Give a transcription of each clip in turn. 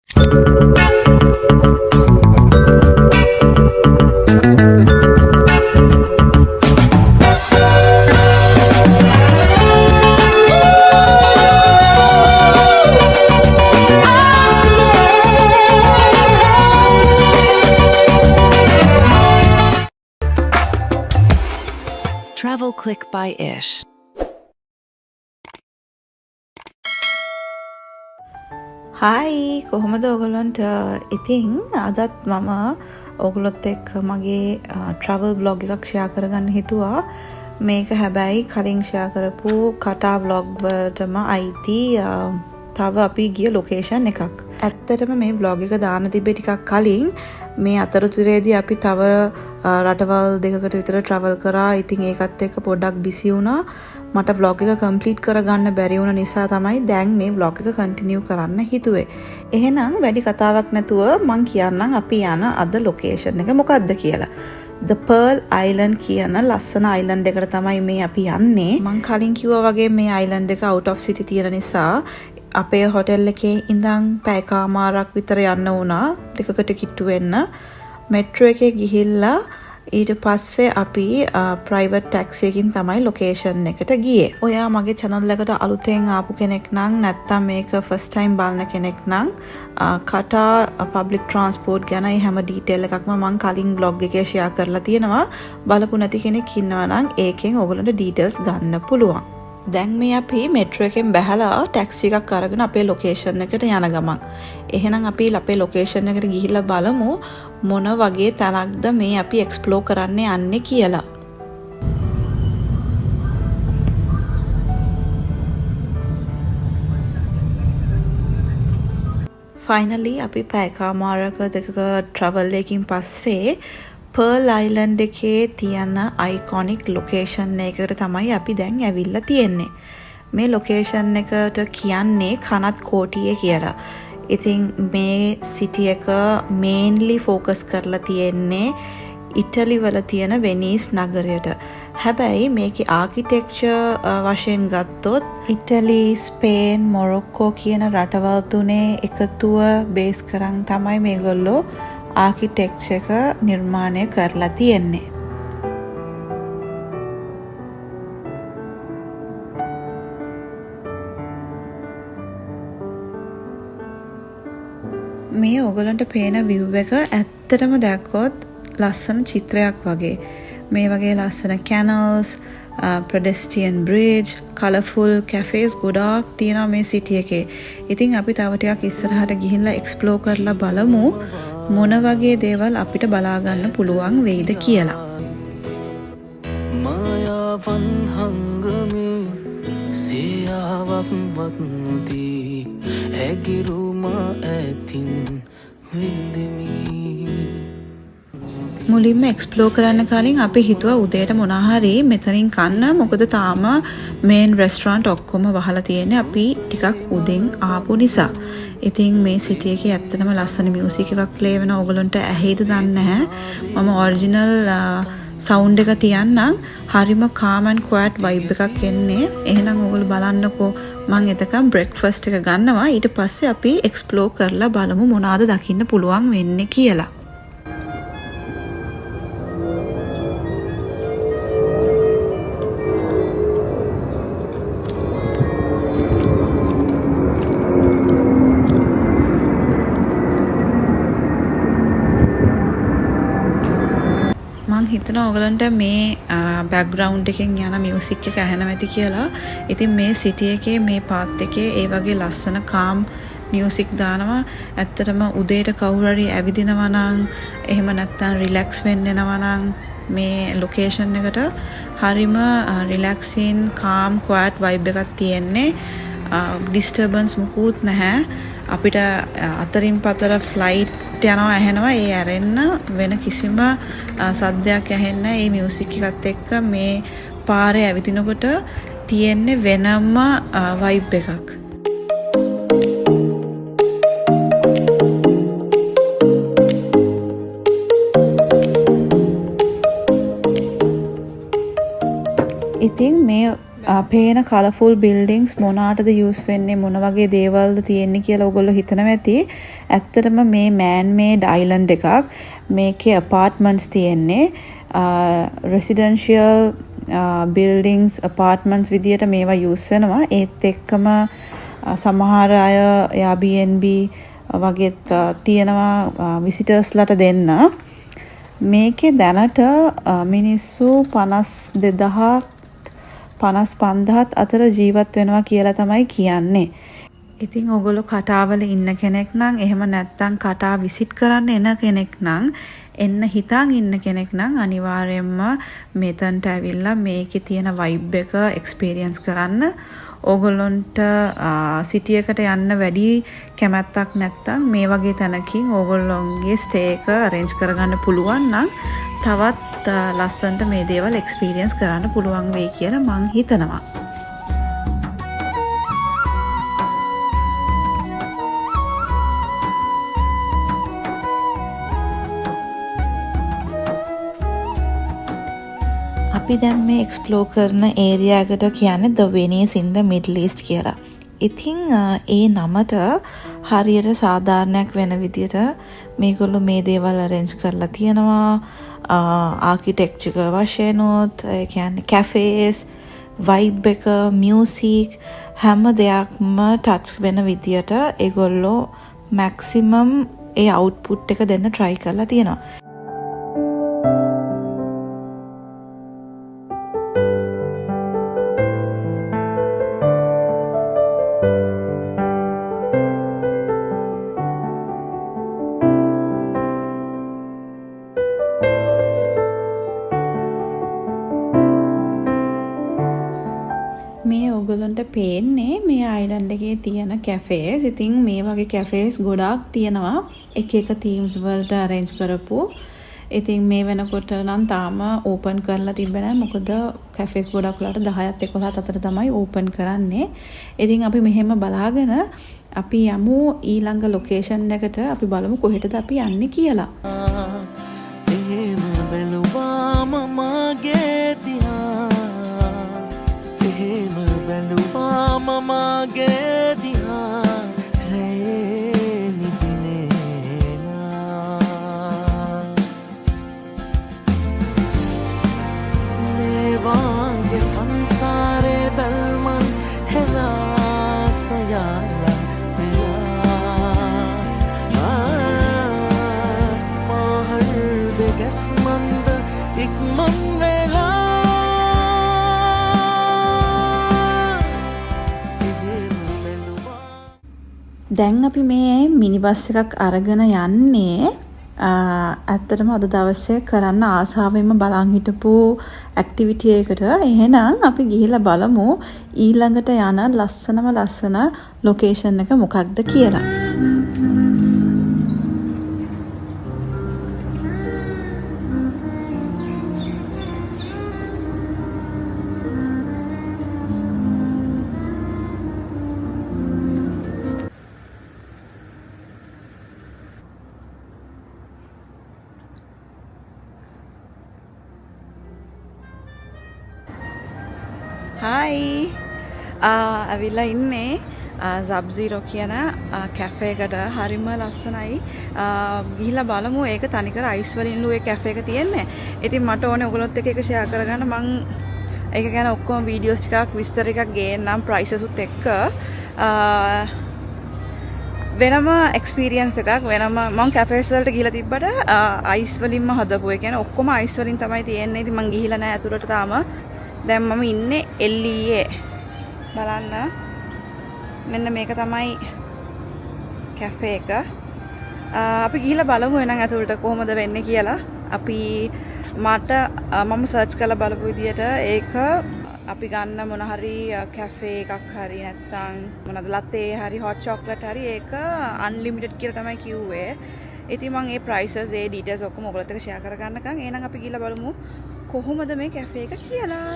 Travel Click by Ish. Hi, කොහොමද ඔයගොල්ලන්ට? ඉතින් අදත් මම ඔයගොල්ලොත් එක්ක මගේ ට්‍රැවල් ව්ලොග් එකක් ෂෙයා කරගන්න හිතුවා. මේක හැබැයි කලින් ෂෙයා කරපු කටාර් ව්ලොග් වලටම අයිති තව අපි ගිය ලොකේෂන් එකක්. ඇත්තටම මේ ව්ලොග් එක දාන්න තිබ්බේ ටිකක් කලින්. මේ අතරතුරේදී අපි තව රටවල් දෙකකට විතර ට්‍රැවල් කරා. ඉතින් ඒකත් එක්ක පොඩ්ඩක් බිසි වුණා. මට ව්ලොග් එක කම්ප්ලීට් කරගන්න බැරි වුණ නිසා තමයි දැන් මේ ව්ලොග් එක කන්ටිනියු කරන්න හිතුවේ. එහෙනම් වැඩි කතාවක් නැතුව මං කියන්නම් අපි යන අද ලොකේෂන් එක මොකක්ද කියලා. The Pearl Island කියන ලස්සන අයිලන්ඩ් එකට තමයි මේ අපි යන්නේ. මං කලින් කිව්වා වගේ මේ අයිලන්ඩ් එක out of city තියෙන නිසා අපේ හොටෙල් එකේ ඉඳන් පැයකමාරක් විතර යන්න වුණා දෙකකට කිට්ටු වෙන්න. මෙට්‍රෝ එකේ ගිහිල්ලා ඊට පස්සේ අපි ප්‍රයිවට් ටැක්සි එකකින් තමයි ලොකේෂන් එකට ගියේ. ඔයා මගේ චැනල් එකට අලුතෙන් ආපු කෙනෙක් නම්, නැත්තම් මේක ෆස්ට් ටයිම් බලන කෙනෙක් නම්, කටාර් පබ්ලික් ට්‍රාන්ස්පෝර්ට් ගැන ඒ හැම ඩීටේල් එකක්ම මං කලින් ව්ලොග් එකේ ෂෙයා කරලා තියෙනවා. බලපු නැති කෙනෙක් ඉන්නවා නම් ඒකෙන් ඔයගොල්ලන්ට ඩීටේල්ස් ගන්න පුළුවන්. දැන් මේ අපි මෙට්‍රෝ එකෙන් බැහැලා ටැක්සි එකක් අරගෙන අපේ ලොකේෂන් එකට යන ගමන්. එහෙනම් අපි අපේ ලොකේෂන් එකට ගිහිල්ලා බලමු මොන වගේ තැනක්ද මේ අපි එක්ස්ප්ලෝර් කරන්න යන්නේ කියලා. ෆයිනලි අපි පැයකමාරක දෙකක ට්‍රැවල් එකකින් පස්සේ පර්ල් අයිලන්ඩ් එකේ තියෙන අයිකොනික් ලොකේෂන් එකකට තමයි අපි දැන් ඇවිල්ලා තියෙන්නේ. මේ ලොකේෂන් එකට කියන්නේ කනත් කෝටිය කියලා. ඉතින් මේ සිටි එක මේන්ලි ෆෝකස් කරලා තියෙන්නේ ඉටලි වල තියෙන වෙනීස් නගරයට. හැබැයි මේකේ ආකිටෙක්චර් වශයෙන් ගත්තොත් ඉටලි, ස්පේන්, මොරොක්කෝ කියන රටවල් තුනේ එකතුව බේස් කරන් තමයි මේගොල්ලෝ ආකිටෙක්චර් එක නිර්මාණය කරලා තියෙන්නේ. මේ ඔයගොල්ලන්ට පේන විව් එක ඇත්තටම දැක්කොත් ලස්සන චිත්‍රයක් වගේ. මේ වගේ ලස්සන කැනල්ස්, පෙඩෙස්ට්‍රියන් බ්‍රිජ්, කලර්ෆුල් කැෆේස් ගොඩාක් තියෙනවා මේ සිටි එකේ. ඉතින් අපි තව ටිකක් ඉස්සරහට ගිහිල්ලා එක්ස්ප්ලෝර් කරලා බලමු මොන වගේ දේවල් අපිට බලා ගන්න පුළුවන් වෙයිද කියලා. මායාවන් හංගමි සියාවක් වත් නොදී ඇගිරුම ඇතින් විඳිමි. මුලින්ම එක්ස්ප්ලෝර් කරන්න කලින් අපි හිතුවා උදේට මොනා හරි මෙතනින් කන්න, මොකද තාම මේන් රෙස්ටොරන්ට් ඔක්කොම වහලා තියෙන්නේ අපි ටිකක් උදෙන් ආපු නිසා. ඉතින් මේ සිටි එකේ ඇත්තටම ලස්සන මියුසික් එකක් ප්ලේ වෙනවා. ඔයගොල්ලන්ට ඇහෙයිද දන්නේ නැහැ. මම ඔරිජිනල් සවුන්ඩ් එක තියන්නම්. හරිම කාම් ඇන්ඩ් ක්වයට් වයිබ් එකක් එන්නේ. එහෙනම් ඔයගොල්ලෝ බලන්නකෝ, මං එතකන් බ්‍රෙක්ෆාස්ට් එක ගන්නවා. ඊට පස්සේ අපි එක්ස්ප්ලෝර් කරලා බලමු මොනවාද දකින්න පුළුවන් වෙන්නේ කියලා. මං හිතනවා ඔයගලන්ට මේ බැක්ග්‍රවුන්ඩ් එකෙන් යන මියුසික් එක ඇහෙනවා ඇති කියලා. ඉතින් මේ සිටි එකේ මේ පාත් එකේ ඒ වගේ ලස්සන කාම් මියුසික් දානවා. ඇත්තටම උදේට කවුරු හරි ඇවිදිනවා නම්, එහෙම නැත්නම් රිලැක්ස් වෙන්න එනවා නම්, මේ ලොකේෂන් එකට හරිම රිලැක්සින් කාම් ක්වයට් වයිබ් එකක් තියෙන්නේ. ඩිස්ටර්බන්ස් මුකුත් නැහැ. අපිට අතරින් පතර ෆ්ලයිට් යනවා ඇහෙනවා. ඒ ඇරෙන්න වෙන කිසිම සද්දයක් ඇහෙන්නේ නැහැ. මේ මියුසික් එකත් එක්ක මේ පාරේ ඇවිදිනකොට තියෙන්නේ වෙනම වයිබ් එකක්. ඉතින් මේ පේන කලර්ෆුල් බිල්ඩින්ග්ස් මොනාටද යූස් වෙන්නේ, මොන වගේ දේවල්ද තියෙන්නේ කියලා ඔයගොල්ලෝ හිතනවා ඇති. ඇත්තටම මේ මෑන් මේඩ් අයිලන්ඩ් එකක්. මේකේ අපාර්ට්මන්ට්ස් තියෙන්නේ. රෙසිඩෙන්ෂියල් බිල්ඩින්ග්ස් අපාර්ට්මන්ට්ස් විදියට මේවා යූස් වෙනවා. ඒත් එක්කම සමහර අය Airbnb වගේත් තියෙනවා විසිටර්ස්ලට දෙන්න. මේකේ දැනට මිනිස්සු 52,000 55,000 අතර ජීවත් වෙනවා කියලා තමයි කියන්නේ. ඉතින් ඔයගොල්ලෝ කටාවල ඉන්න කෙනෙක් නම්, එහෙම නැත්නම් කටා විසිට් කරන්න එන කෙනෙක් නම්, එන්න හිතන් ඉන්න කෙනෙක් නම් අනිවාර්යයෙන්ම මෙතනට ඇවිල්ලා මේකේ තියෙන වයිබ් එක එක්ස්පීරියන්ස් කරන්න. ඕගොල්ලොන්ට සිටි එකට යන්න වැඩි කැමැත්තක් නැත්නම් මේ වගේ තැනකින් ඕගොල්ලොන්ගේ ස්ටේ එක අරේන්ජ් කරගන්න පුළුවන් නම් තවත් ලස්සනට මේ දේවල් එක්ස්පීරියන්ස් කරන්න පුළුවන් වෙයි කියලා මං හිතනවා. අපි දැන් මේ එක්ස්ප්ලෝර් කරන ඒරියා එකට කියන්නේ The Venice in the Middle East කියලා. ඉතින් ඒ නමට හරියට සාධාරණයක් වෙන විදියට මේගොල්ලෝ මේ දේවල් අරේන්ජ් කරලා තියෙනවා. ආකිටෙක්චර් වශයෙන්ුත්, ඒ කියන්නේ කැෆේස්, වයිබ් එක, මියුසික් හැම දෙයක්ම ටච් වෙන විදියට ඒගොල්ලෝ මැක්සිමම් ඒ අවුට්පුට් එක දෙන්න try කරලා තියෙනවා. මේ ඔයගොල්ලන්ට පේන්නේ මේ අයිලන්ඩ් එකේ තියෙන කැෆේස්. ඉතින් මේ වගේ කැෆේස් ගොඩාක් තියෙනවා එක එක තීම්ස් වලට අරේන්ජ් කරපු. ඉතින් මේ වෙනකොට නම් තාම ඕපන් කරලා තිබ්බේ නෑ. මොකද කැෆේස් ගොඩක් වෙලාවට 10ත් 11ත් අතර තමයි ඕපන් කරන්නේ. ඉතින් අපි මෙහෙම බලාගෙන අපි යමු ඊළඟ ලොකේෂන් එකට. අපි බලමු කොහෙටද අපි යන්නේ කියලා. එහෙම බැලුවාම මගේ දිහා, එහෙම බැලුවාම මගේ දිහා, රැයේ නිදිනේ නා. මේ වාගේ සංසාරේ බැල්මන් හෙලා සොයාලා මෙලා. මා හෘද ගැස්මන්ද ඉක්මන් වෙලා. එහෙම බැලුවා. දැන් අපි මේ මිනි බස් එකක් අරගෙන යන්නේ ඇත්තටම අද දවසේ කරන්න ආසාවෙන්ම බලන් හිටපු ඇක්ටිවිටි එකට. එහෙනම් අපි ගිහිල්ලා බලමු ඊළඟට යන ලස්සනම ලස්සන ලොකේෂන් එක මොකක්ද කියලා. හායි, ඇවිල්ලා ඉන්නේ සබ් සීරෝ කියන කැෆේ එකට. හරිම ලස්සනයි. ගිහිල්ලා බලමු. ඒක තනිකර අයිස් වලින්ලු ඒ කැෆේ එක තියෙන්නේ. ඉතින් මට ඕනේ ඔයගොල්ලොත් එක්ක ඒක ෂෙයා කරගන්න. මං ඒක ගැන ඔක්කොම වීඩියෝස් ටිකක් විස්තර ටිකක් ගේන්නම් ප්‍රයිසස් උත් එක්ක. වෙනම එක්ස්පීරියන්ස් එකක්. වෙනම මං කැෆේස් වලට ගිහිල්ලා තිබ්බට, අයිස් වලින්ම හදපු. ඒ කියන්නේ ඔක්කොම අයිස් වලින් තමයි තියෙන්නේ. ඉතින් මං ගිහිල්ලා නෑ ඇතුළට තාම. දැන් මම ඉන්නේ LEA. බලන්න. මෙන්න මේක තමයි කැෆේ එක. අපි ගිහිල්ලා බලමු එහෙනම් ඇතුළට කොහොමද වෙන්නේ කියලා. මම සර්ච් කරලා බලපු විදියට ඒක අපි ගන්න මොන හරි කැෆේ එකක් හරි නැත්නම් මොනවද ලතේ හරි හොට් චොක්ලට් හරි ඒක අන්ලිමිටඩ් කියලා තමයි කිව්වේ. ඉතින් මං ඒ ප්‍රයිසස් ඒ ඩීටේල්ස් ඔක්කොම ඔයගොල්ලොත් එක්ක ෂෙයා කරගන්නකම් එහෙනම් අපි ගිහිල්ලා බලමු කොහොමද මේ කැෆේ එක කියලා.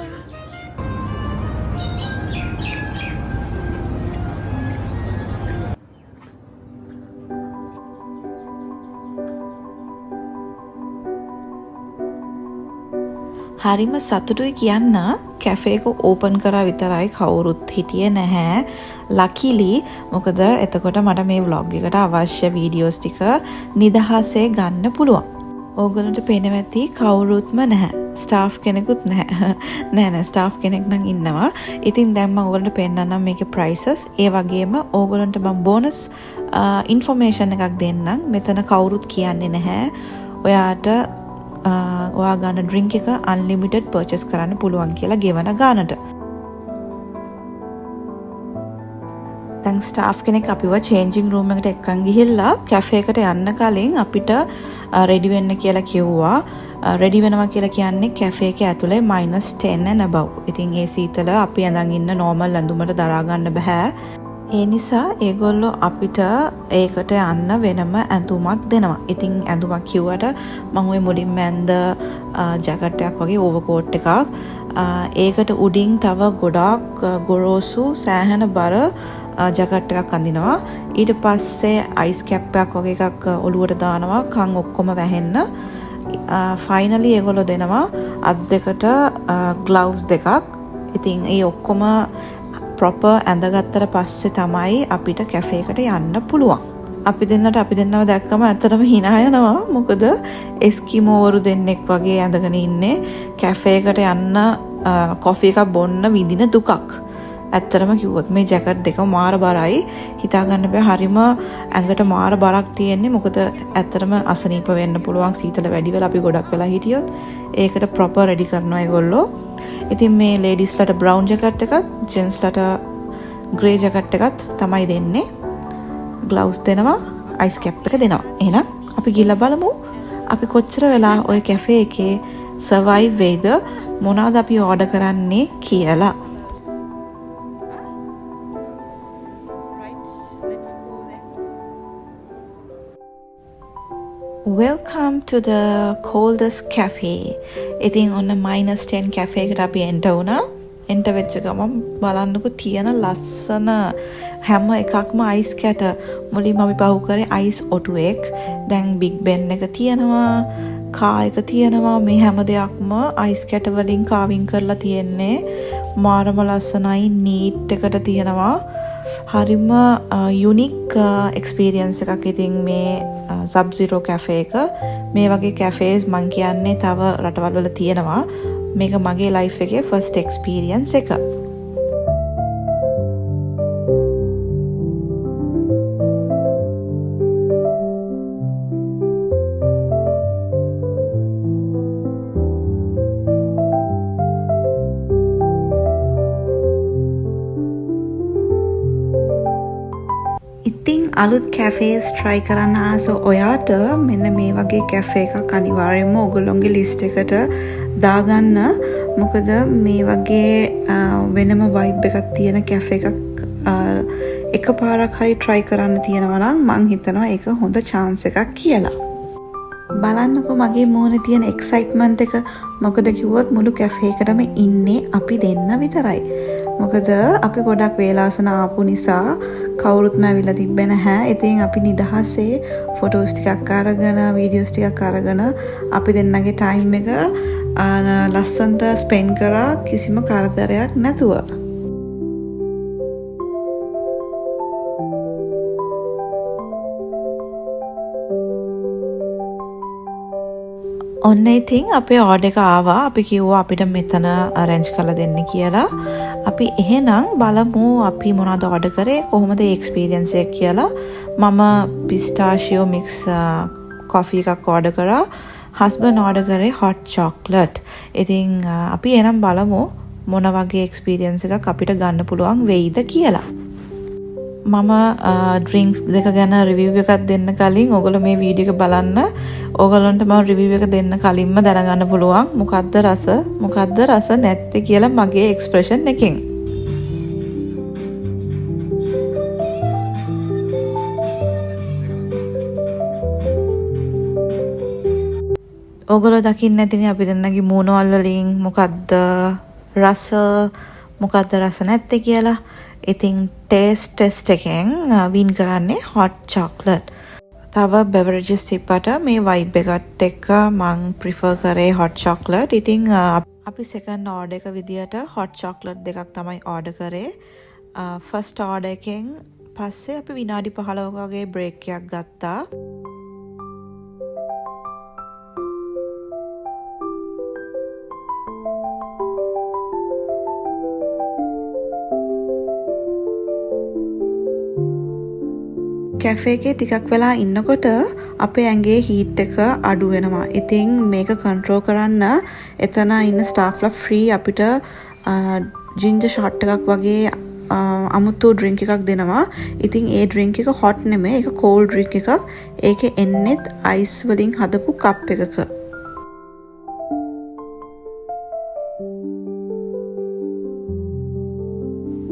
හරිම සතුටුයි කියන්න, කැෆේ එක ඕපන් කරා විතරයි, කවුරුත් හිටියේ නැහැ. ලකිලි, මොකද එතකොට මට මේ ව්ලොග් එකට අවශ්‍ය වීඩියෝස් ටික නිදහසේ ගන්න පුළුවන්. ඕගොල්ලන්ට පේනවා ඇති කවුරුත්ම නැහැ. ස්ටාෆ් කෙනෙකුත් නැහැ. නෑ නෑ, ස්ටාෆ් කෙනෙක් නම් ඉන්නවා. ඉතින් දැන් මම ඕගොල්ලන්ට පෙන්නන්නම් මේකේ ප්‍රයිසස්. ඒ වගේම ඕගොල්ලන්ට මම බෝනස් ඉන්ෆර්මේෂන් එකක් දෙන්නම්. මෙතන කවුරුත් කියන්නේ නැහැ ඔයාට ඔයා ගන්න ඩ්‍රින්ක් එක අන්ලිමිටඩ් පර්චේස් කරන්න පුළුවන් කියලා ගෙවන ගානට. දැන් ස්ටාෆ් කෙනෙක් අපිව චේන්ජිං රූම් එකට එක්කන් ගිහිල්ලා කැෆේ එකට යන්න කලින් අපිට රෙඩි වෙන්න කියලා කිව්වා. රෙඩි වෙනවා කියලා කියන්නේ කැෆේ එක ඇතුලේ -10 and above. ඉතින් ඒ සීතල අපි ඇඳන් ඉන්න නෝමල් ඇඳුමට දරා ගන්න බෑ. ඒ නිසා ඒගොල්ලෝ අපිට ඒකට යන්න වෙනම ඇඳුමක් දෙනවා. ඉතින් ඇඳුමක් කිව්වට මං ඔය මුලින්ම ඇඳ ජැකට් එකක් වගේ ඕවර්කෝට් එකක්. ඒකට උඩින් තව ගොඩාක් ගොරෝසු සෑහෙන බර ජැකට් එකක් අඳිනවා. ඊට පස්සේ අයිස් කැප් එකක් වගේ එකක් ඔලුවට දානවා කන් ඔක්කොම වැහෙන්න. ෆයිනලි ඒගොල්ලෝ දෙනවා අත් දෙකට ග්ලව්ස් දෙකක්. ඉතින් ඒ ඔක්කොම ප්‍රොපර් ඇඳගත්තට පස්සේ තමයි අපිට කැෆේ එකට යන්න පුළුවන්. අපි දෙන්නට අපි දෙන්නව දැක්කම ඇත්තටම හිනා යනවා. මොකද එස්කිමෝවරු දෙන්නෙක් වගේ ඇඳගෙන ඉන්නේ. කැෆේ එකට යන්න කොෆි එකක් බොන්න විඳින දුකක්. ඇත්තටම කිව්වොත් මේ ජැකට් දෙක මාර බරයි. හිතා ගන්න බෑ, හරිම ඇඟට මාර බරක් තියෙන්නේ. මොකද ඇත්තටම අසනීප වෙන්න පුළුවන් සීතල වැඩි වෙලා අපි ගොඩක් වෙලා හිටියොත්. ඒකට ප්‍රොපර් රෙඩි කරනවා ඒගොල්ලෝ. ඉතින් මේ ලේඩිස්ලට බ්‍රවුන් ජැකට් එකත් ජෙන්ට්ස්ලට ග්‍රේ ජැකට් එකත් තමයි දෙන්නේ. ග්ලව්ස් දෙනවා, අයිස් කැප් එක දෙනවා. එහෙනම් අපි ගිහලා බලමු අපි කොච්චර වෙලා ඔය කැෆේ එකේ සර්වයිව් වෙයිද, මොනවද අපි ඕඩර් කරන්නේ කියලා. Welcome to the coldest cafe. ඉතින් ඔන්න -10 cafe එකට අපි එන්ටර් වුණා. එන්ටර් වෙච්ච ගමන් බලන්නකෝ තියෙන ලස්සන හැම එකක්ම අයිස් කැට. මුලින්ම අපි පහු කරේ අයිස් ඔටුවෙක්. දැන් බිග් බෙන් එක තියෙනවා, කා එක තියෙනවා. මේ හැම දෙයක්ම අයිස් කැට වලින් කාවින් කරලා තියෙන්නේ. මාරම ලස්සනයි, නීට් එකට තියෙනවා. හරිම යුනික් එක්ස්පීරියන්ස් එකක්. ඉතින් මේ සබ් සීරෝ කැෆේ එක, මේ වගේ කැෆේස් මං කියන්නේ තව රටවල් වල තියෙනවා. මේක මගේ ලයිෆ් එකේ ෆස්ට් එක්ස්පීරියන්ස් එක. ඉතින් අලුත් කැෆේස් ට්‍රයි කරන්න ආස ඔයාට මෙන්න මේ වගේ කැෆේ එකක් අනිවාර්යයෙන්ම ඔයගොල්ලොන්ගේ ලිස්ට් එකට දාගන්න. මොකද මේ වගේ වෙනම වයිබ් එකක් තියෙන කැෆේ එකක් එකපාරක් හරි ට්‍රයි කරන්න තියෙනවා නම් මං හිතනවා ඒක හොඳ චාන්ස් එකක් කියලා. බලන්නකෝ මගේ මූණේ තියෙන එක්සයිට්මන්ට් එක. මොකද කිව්වොත් මුළු කැෆේ එකටම ඉන්නේ අපි දෙන්න විතරයි. මොකද අපි ගොඩක් වේලාසන ආපු නිසා කවුරුත්ම ඇවිල්ලා තිබ්බේ නැහැ. ඉතින් අපි නිදහසේ ෆොටෝස් ටිකක් අරගෙන වීඩියෝස් ටිකක් අරගෙන අපි දෙන්නගේ ටයිම් එක ලස්සනට ස්පෙන්ඩ් කරා කිසිම කරදරයක් නැතුව. ඔන්න ඉතින් අපේ ඕඩර් එක ආවා. අපි කිව්වා අපිට මෙතන අරේන්ජ් කරලා දෙන්න කියලා. අපි එහෙනම් බලමු අපි මොනවද ඕඩර් කරේ, කොහොමද ඒ එක්ස්පීරියන්ස් එක කියලා. මම පිස්ටාෂියෝ මික්ස් කොෆි එකක් ඕඩර් කරා. හස්බන්ඩ් ඕඩර් කරේ හොට් චොක්ලට්. ඉතින් අපි එහෙනම් බලමු මොන වගේ එක්ස්පීරියන්ස් එකක් අපිට ගන්න පුළුවන් වෙයිද කියලා. මම ඩ්‍රින්ක්ස් දෙක ගැන රිවිව් එකක් දෙන්න කලින් ඔයගොල්ලෝ මේ වීඩියෝ එක බලන්න. ඔයගොල්ලන්ට මම රිවිව් එක දෙන්න කලින්ම දැනගන්න පුළුවන් මොකද්ද රස, මොකද්ද රස නැත්තේ කියලා මගේ එක්ස්ප්‍රෙෂන් එකෙන්. ඔයගොල්ලෝ දකින්න ඇතිනේ අපි දෙන්නගේ මූණවල් වලින් මොකද්ද රස, මොකද්ද රස නැත්තේ කියලා. ඉතින් ටේස්ට් ටෙස්ට් එකෙන් වින් කරන්නේ හොට් චොක්ලට්. තව බෙවරේජස් තිබ්බට මේ වයිබ් එකත් එක්ක මං ප්‍රිෆර් කරේ හොට් චොක්ලට්. ඉතින් අපි සෙකන්ඩ් ඕඩර් එක විදියට හොට් චොක්ලට් දෙකක් තමයි ඕඩර් කරේ. ෆස්ට් ඕඩර් එකෙන් පස්සේ අපි විනාඩි 15ක වගේ බ්‍රේක් එකක් ගත්තා. කැෆේ එකේ ටිකක් වෙලා ඉන්නකොට අපේ ඇඟේ හීට් එක අඩු වෙනවා. ඉතින් මේක කන්ට්‍රෝල් කරන්න එතන ඉන්න ස්ටාෆ්ලා ෆ්‍රී අපිට ජින්ජර් ෂොට් එකක් වගේ අමුතු ඩ්‍රින්ක් එකක් දෙනවා. ඉතින් ඒ ඩ්‍රින්ක් එක හොට් නෙමෙයි, ඒක කෝල්ඩ් ඩ්‍රින්ක් එකක්. ඒකේ එන්නෙත් අයිස් වලින් හදපු කප් එකක.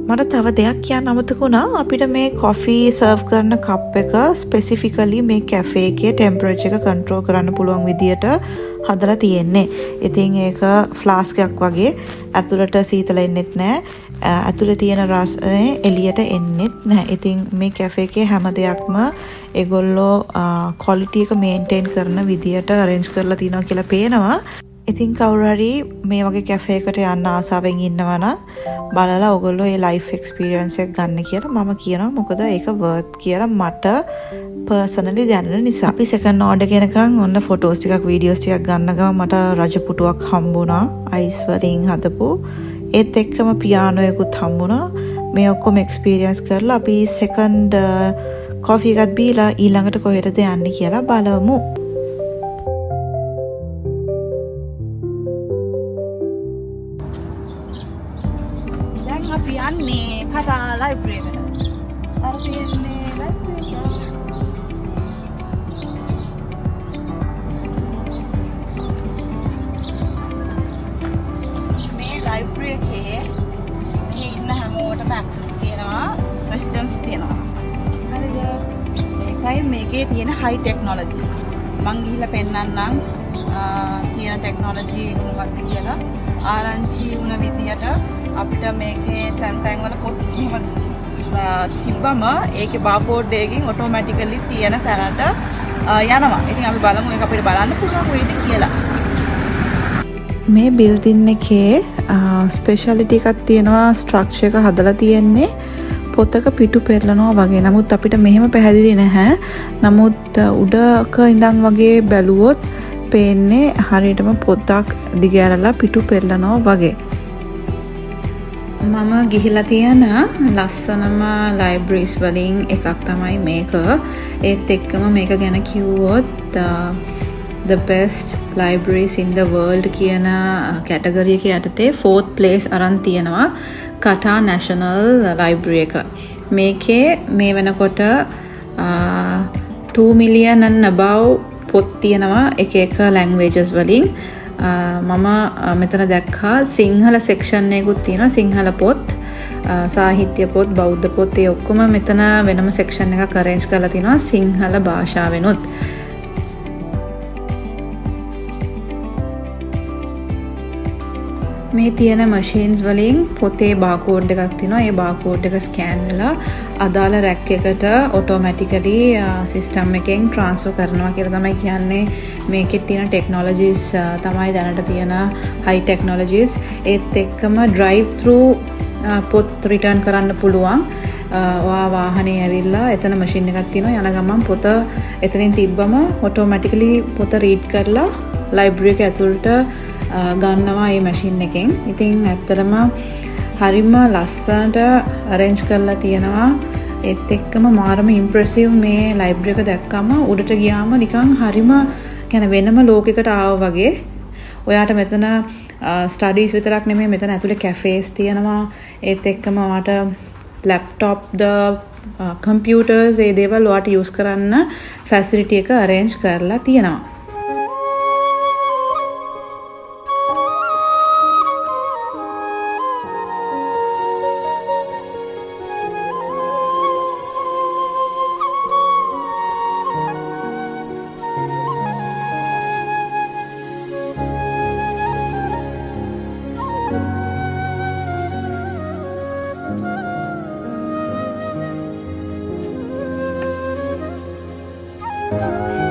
මට තව දෙයක් කියන්න අමතක වුණා. අපිට මේ කොෆී සර්ව් කරන කප් එක ස්පෙසිෆිකලි මේ කැෆේ එකේ ටෙම්පරේචර් එක කන්ට්‍රෝල් කරන්න පුළුවන් විදියට හදලා තියෙන්නේ. ඉතින් ඒක ෆ්ලාස්ක් එකක් වගේ ඇතුළට සීතල එන්නෙත් නෑ. ඇතුළේ තියෙන රසය එළියට එන්නෙත් නෑ. ඉතින් මේ කැෆේ එකේ හැම දෙයක්ම ඒගොල්ලෝ ක්වොලිටි එක මේන්ටේන් කරන විදියට අරේන්ජ් කරලා තියෙනවා කියලා පේනවා. ඉතින් කවුරු හරි මේ වගේ කැෆේ එකට යන්න ආසාවෙන් ඉන්නවා නම් බලලා ඔයගොල්ලෝ ඒ ලයිෆ් එක්ස්පීරියන්ස් එක ගන්න කියලා මම කියනවා. මොකද ඒක වර්ත් කියලා මට පර්සනලි දැනෙන නිසා. අපි සෙකන්ඩ් ඕඩර් එක එනකන් ඔන්න ෆොටෝස් ටිකක් වීඩියෝස් ටිකක් ගන්න ගමන් මට රජ පුටුවක් හම්බුණා. අයිස් වලින් හදපු. ඒත් එක්කම පියානෝ එකකුත් හම්බුණා. මේ ඔක්කොම එක්ස්පීරියන්ස් කරලා අපි සෙකන්ඩ් කොෆි එකත් බීලා ඊළඟට කොහෙටද යන්නේ කියලා බලමු. දැන් අපි යන්නේ කටා ලයිබ්‍රරි එකට. අර තියෙන්නේ ලයිබ්‍රරි එක. මේ ලයිබ්‍රරි එකේ මෙහි ඉන්න හැමෝටම ඇක්සස් තියෙනවා, රෙසිඩන්ස් තියෙනවා. හරිද? ඒකයි මේකේ තියෙන හයි ටෙක්නොලොජි. මං ගිහිල්ලා පෙන්නන්නම් තියෙන ටෙක්නොලොජි එක මොකක්ද කියලා. ආරංචි වුණ විදියට අපිට මේකේ තැන් තැන් වල පොත් එහෙම තිබ්බම ඒකේ බාකෝඩ් එකකින් ඔටෝමැටිකලි තියෙන තැනට යනවා. ඉතින් අපි බලමු ඒක අපිට බලන්න පුළුවන් වෙයිද කියලා. මේ බිල්ඩින් එකේ ස්පෙෂැලිටි එකක් තියෙනවා. ස්ට්‍රක්චර් එක හදලා තියෙන්නේ පොතක පිටු පෙරලනවා වගේ. නමුත් අපිට මෙහෙම පැහැදිලි නැහැ. නමුත් උඩක ඉඳන් වගේ බැලුවොත් පේන්නේ හරියටම පොතක් දිග ඇරලා පිටු පෙරලනවා වගේ. මම ගිහිලා තියෙන ලස්සනම ලයිබ්‍රරීස් වලින් එකක් තමයි මේක. ඒත් එක්කම මේක ගැන කිව්වොත් the best libraries in the world කියන කැටගරි එක යටතේ 4th place අරන් තියෙනවා Qatar National Library එක. මේකේ මේ වෙනකොට 2 million and above පොත් තියෙනවා එක එක languages වලින්. මම මෙතන දැක්කා සිංහල සෙක්ෂන් එකකුත් තියෙනවා. සිංහල පොත්, සාහිත්‍ය පොත්, බෞද්ධ පොත් ඒ ඔක්කොම මෙතන වෙනම සෙක්ෂන් එකක් අරේන්ජ් කරලා තියෙනවා සිංහල භාෂාවෙනුත්. මේ තියෙන මැෂින්ස් වලින් පොතේ බාකෝඩ් එකක් තියෙනවා. ඒ බාකෝඩ් එක ස්කෑන් වෙලා අදාළ රැක් එකට ඔටෝමැටිකලි සිස්ටම් එකෙන් ට්‍රාන්ස්ෆර් කරනවා කියලා තමයි කියන්නේ. මේකෙත් තියෙන ටෙක්නොලොජිස් තමයි දැනට තියෙන හයි ටෙක්නොලොජිස්. ඒත් එක්කම ඩ්‍රයිව් ත්‍රූ පොත් රිටර්න් කරන්න පුළුවන්. ඔයා වාහනේ ඇවිල්ලා එතන මැෂින් එකක් තියෙනවා. යන ගමන් පොත එතනින් තිබ්බම ඔටෝමැටිකලි පොත රීඩ් කරලා ලයිබ්‍රරි එක ඇතුළට ගන්නවා මේ මැෂින් එකෙන්. ඉතින් ඇත්තටම හරිම ලස්සනට අරේන්ජ් කරලා තියෙනවා. ඒත් එක්කම මාරම ඉම්ප්‍රෙසිව් මේ ලයිබ්‍රරි එක දැක්කම උඩට ගියාම නිකන් හරිම වෙනම ලෝකයකට ආවා වගේ. ඔයාට මෙතන ස්ටඩීස් විතරක් නෙමෙයි, මෙතන ඇතුලේ කැෆේස් තියෙනවා. ඒත් එක්කම ඔයාට ලැප්ටොප් ද කම්පියුටර්ස් ඒ දේවල් ඔයාට යූස් කරන්න ෆැසිලිටි එක අරේන්ජ් කරලා තියෙනවා.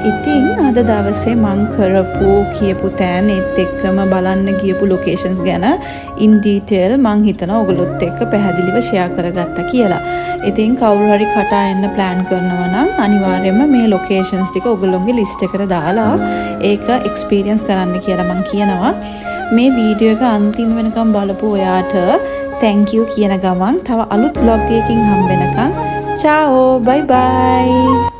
ඉතින් අද දවසේ මං කරපු කියපු තැන් ඒත් එක්කම බලන්න ගියපු ලොකේෂන්ස් ගැන ඉන් ඩීටේල් මං හිතනවා ඔයගොල්ලොත් එක්ක පැහැදිලිව ෂෙයා කරගත්තා කියලා. ඉතින් කවුරු හරි කටාර් එන්න ප්ලෑන් කරනවා නම් අනිවාර්යයෙන්ම මේ ලොකේෂන්ස් ටික ඔයගොල්ලොන්ගේ ලිස්ට් එකට දාලා ඒක එක්ස්පීරියන්ස් කරන්න කියලා මං කියනවා. මේ වීඩියෝ එක අන්තිම වෙනකම් බලපු ඔයාට thank you කියන ගමන් තව අලුත් ව්ලොග් එකකින් හම්බ වෙනකම් චාଓ, බයි බයි.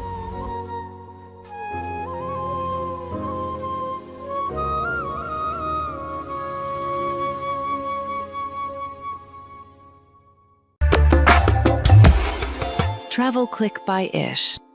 Travel Click by Ish.